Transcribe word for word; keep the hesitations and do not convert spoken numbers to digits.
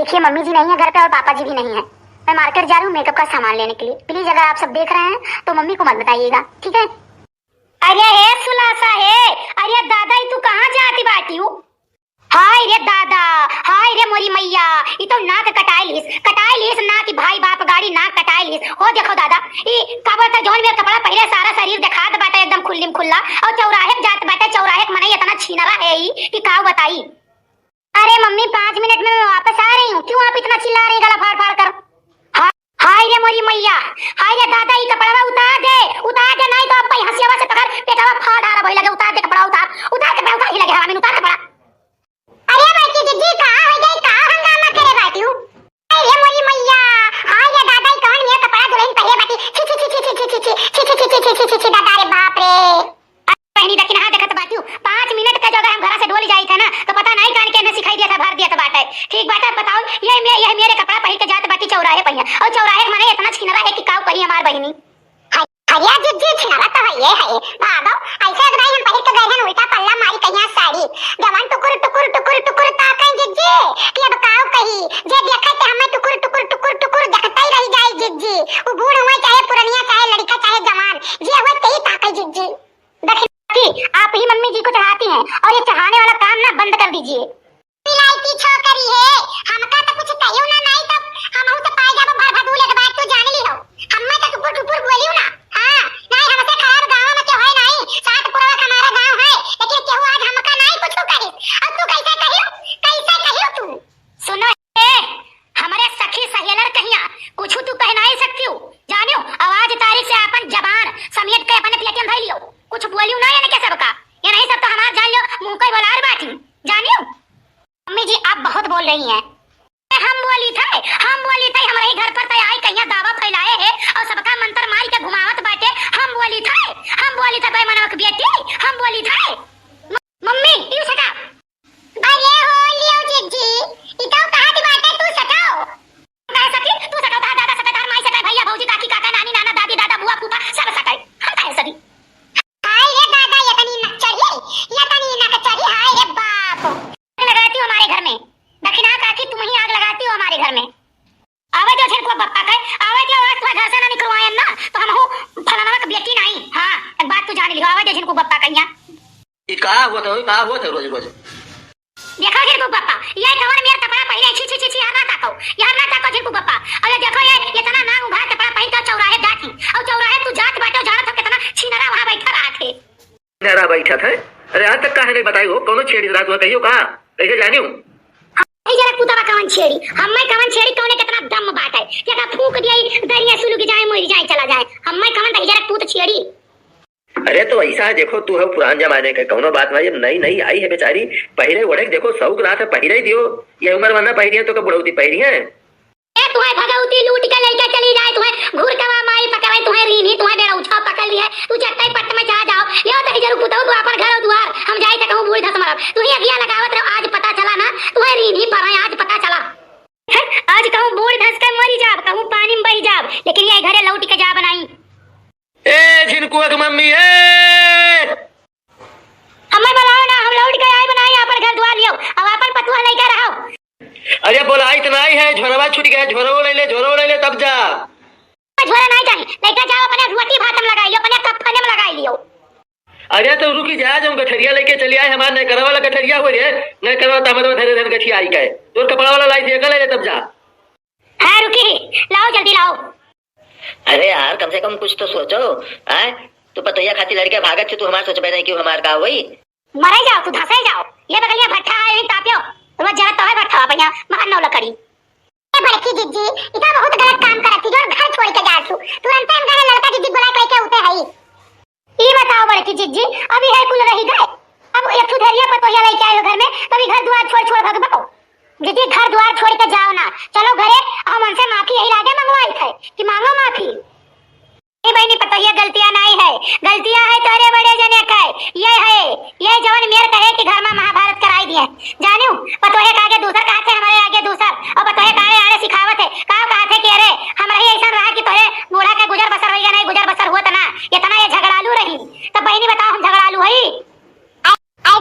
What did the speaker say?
देखिए, मम्मी जी नहीं है घर पे और पापा जी भी नहीं है। मैं मार्केट जा रही हूँ मेकअप का सामान लेने के लिए। प्लीज, अगर आप सब देख रहे हैं तो मम्मी को मत बताइएगा, ठीक है? अरे हे सुलासा हे, अरे दादा, ई तू कहाँ जाती बाटी हूँ? हाय रे दादा, हाय रे मोरी मैया, ई तो नाक कटाई लीस, कटाई लीस नाक, ई भाई बाप गाड़ी नाक कटाई लीस। हो देखो दादा, ई का बोलता, जौन मेर कपड़ा पहिरे सारा शरीर देखात बाटे एकदम खुल्ली में खुल्ला, और चौराहे पे जात बाटे, चौराहे के मनई इतना छीनरा है ई कि का बताई। अरे मम्मी, पाँच मिनट में मैं वापस आ रही हूँ, क्यों आप इतना चिल्ला रही हैं गला फाड़ फाड़ कर? हा-, हाय रे मोरी मैया, हाय रे दादा, ई कपड़वा उतार दे, उतार दे, नहीं तो अब हंसियावा से तोहर पेटवा फाड़ डाला भाई लगे, उतार दे कपड़ा, उतार, उतार कपड़ा, उतार ही लगे हवा में, उतार कपड़ा। अरे बड़की जिज्जी, का हो गई, का हंगामा करे बाटी हूँ? अरे मोरी मैया, हाय रे दादा, ई कौन मेर कपड़ा दुल्हन पहिरे बाटी, छी छी छी, दादा रे बाप रे। बहनी, देखी ना, देखत बाटियो, पाँच मिनट का जो अगर हम घरा से डोली जाई था ना, तो पता नहीं कान के में सिखाई दिया था, भर दिया था बाटे। ठीक बाटे, बताओ, ये मे-, ये मेरे कपड़ा पहिर के जात बाटी चौराहे पहिया, और चौराहे के माने इतना छिनरा है कि काऊ कही हमार बहनी। हाय, हरिया जिज्जी, छिनरा तो है, ये है। भागो, ऐसे अगुराई हम पहिर के गए हैं, उल्टा पल्ला मारी कहिया साड़ी। जवान टुकुर, टुकुर, टुकुर, टुकुर ताकई जिज्जी, कि अब काऊ कही, जे देखे ते हमें टुकुर, टुकुर, टुकुर, टुकुर देखते ही रह जाए जिज्जी। वो बूढ़ हुए चाहे पुरनिया, चाहे लड़का, चाहे जवान, जे हुए ते ही ताकई जिज्जी। दक्षिणा की आप ही मम्मी जी को चढ़ाती हैं और ये चढ़ाने वाला काम ना बंद कर दीजिए। विलायती छोकरी है, हमका तो कुछ कहियो ना, नहीं तो हमहू तो पाए जाबो भर भदूल एक बात तू जान ली हो। हम्मे तो टुपुर टुपुर बोलियो ना। हाँ, नहीं हमसे खराब गाँव में क्यों है नहीं, सात पुरवा का हमारा गाँव है, लेकिन क्यों आज हमका नहीं कुछ कही। और तू कैसे कहियो, कैसे कहियो तू? सुनो ए, हमरे सखी सहेलर कहिया, कुछ तू कह नहीं सकती हो, जानियो, आवाज तारीख से अपन जबान समेट के अपने पेटे में धई लियो, कुछ बोलियो ना, यानी के सबका, ये नहीं सब तो हमार जान लियो, मुँह कोई बोलार बाटी, जानियो। मम्मी जी, आप बहुत बोल रही हैं। हम बोली थे, हम बोली थे, हमरे ही घर पर तय आई कहिया दावा फैलाए है और सबका मंत्र मार के घुमावत बाटे, हम बोली थे, हम बोली थे, बेमनवा के बेटी, हम बोली थे। म-, मम्मी, यू सटा। अरे हो लियो जिज्जी, ई तो कहत बाटे तू सटाओ। काहे सटी? तू सटाओ, तहार दादा सटाए, तहार माई सटाए, भैया, भौजी, काकी, काका, नानी, नाना, दादी, दादा, बुआ, फूफा, सब सटाए। हम काहे सटी? हाय रे दादा, ये तनी नक चढ़ी, ये तनी नक चढ़ी, हाय रे बाप। आग लगाती हो हमारे घर में। दखिना काकी, तुम ही आग लगाती हो हमारे घर में। आवे दो झिनकू बप्पा के, आवे दो, आज तुम्हारे घर से ना निकलवाएन ना, तो हमहू फलानवा के बेटी नहीं। हाँ, एक बात तू जान लियो, आवे दो झिनकू बप्पा के यहाँ। ई का होत हो, का होत है रोज रोज? देखो झिनकू बप्पा, ये कवन मेर कपड़ा पहिरे, छी, छी, छी, छी, यहाँ ना ताको, यहाँ ना ताको झिनकू बप्पा। और ये देखो, ये इतना नाक उघार कपड़ा पहिर के चौराहे जाती, और चौराहे तू जात बाटे, जानत हो कितना छिनरा वहाँ बैठा रहा थे। छिनरा बैठा थे? अरे आज तक काहे नहीं बताई हो, कौनो छेड़ी रात हुआ कहियो का, कैसे जानियो? ई जरा कुतवा कवन छेड़ी, हम्मे कवन छेड़ी, कौने कितना दम बाटे, कि अगर फूंक दिया, ई दरिया सुलग जाए, मर जाए, चला जाए, हम्मे कवन दही जरा पूत छेड़ी। अरे तो ऐसा है, देखो तू है पुरान जमाने के, कौनो बात भाई, अब नई नई आई है बेचारी, पहिरे ओढ़े के देखो शौक रात है, पहिरे दियो, ये उम्र में ना पहिरिए तो कब बुढ़ौती पहिरी है? ए, तुहे भगौती लूट के लइके चली जाए, तुहे घुरकवा माई पकड़े, तुहे रीन्ही, तुहे बेरौछा पकड़ लिहे, तू चट्टई पट्ट में चढ़ जाओ, यो दही जरू पुतहु, तू आपन घर और दुआर, हम जाई त कहूँ बूढ़ धस मरब, तुही अगिया लगावत रहो, आज पता चला ना, तुहे रीन्ही पर है, आज पता चला। हैं? आज कहूँ बूढ़ धस के मरी जाब, कहूँ पानी में बही जाब, लेकिन ये घरे लौट के जाब नहीं। ए झिनकुआ के मम्मी, ए! हमें बुलाओ ना, हम लौट के आए बनाई, आपन घर दुआर लियो, अब आपन पतुआ लइके रहो। अरे बोलाई त नाई है, झोरवा छूट गया, झोरवो ले ले, झोरवो ले ले, तब जा। झोरा नाई चाही, लइके जाओ, अपने रोटी भात में लगाई लियो, अपने कफने में लगाई लियो। अरे तो रुकी जा, जो गठरिया लइके चली आए, हमार नैकरा वाला गठरिया हुए रे, नैकरा वाला तमदवा धरे धरे गठिया आई के, तोर कपड़ा वाला लाई थी, एका ले ले, तब जा। हाँ रुकी, लाओ जल्दी लाओ। अरे यार, कम से कम कुछ तो सोचो, आय? तू पतोहिया खातिर लड़के भागत छे, तू हमार सोचबे नहीं कि हमार का होई? मरे जाओ, तू धसे जाओ। ले बगलिया भट्ठा है, यही ताप्यो। रोज जरा तो है भट्ठा, बढ़िया, मगर नौ लकड़ी। ए बड़की जिज्जी, इतना बहुत गलत काम करत थी, जो घर छोड़ के जा तू। तुरंत हम घर लड़का जिज्जी बुला के लेके उठे हई। ई बताओ बड़की जिज्जी, अभी है कुल रही गए। अब एक ठो धरिया पतोहिया लेके आए हो घर में, तभी घर द्वार छोड़, छोड़ भगबो। जिज्जी, घर द्वार छोड़ के जाओ ना, चलो घरे, हम उनसे माफी यही लागे मंगवाई थे कि मांगो माफी। ए बहनी, पतोहिया गलतियां नहीं है, गलतियां है तोरे बड़े जने के। ये है, ये जवन मेर कहे कि घर में महाभारत कराई दिए। जा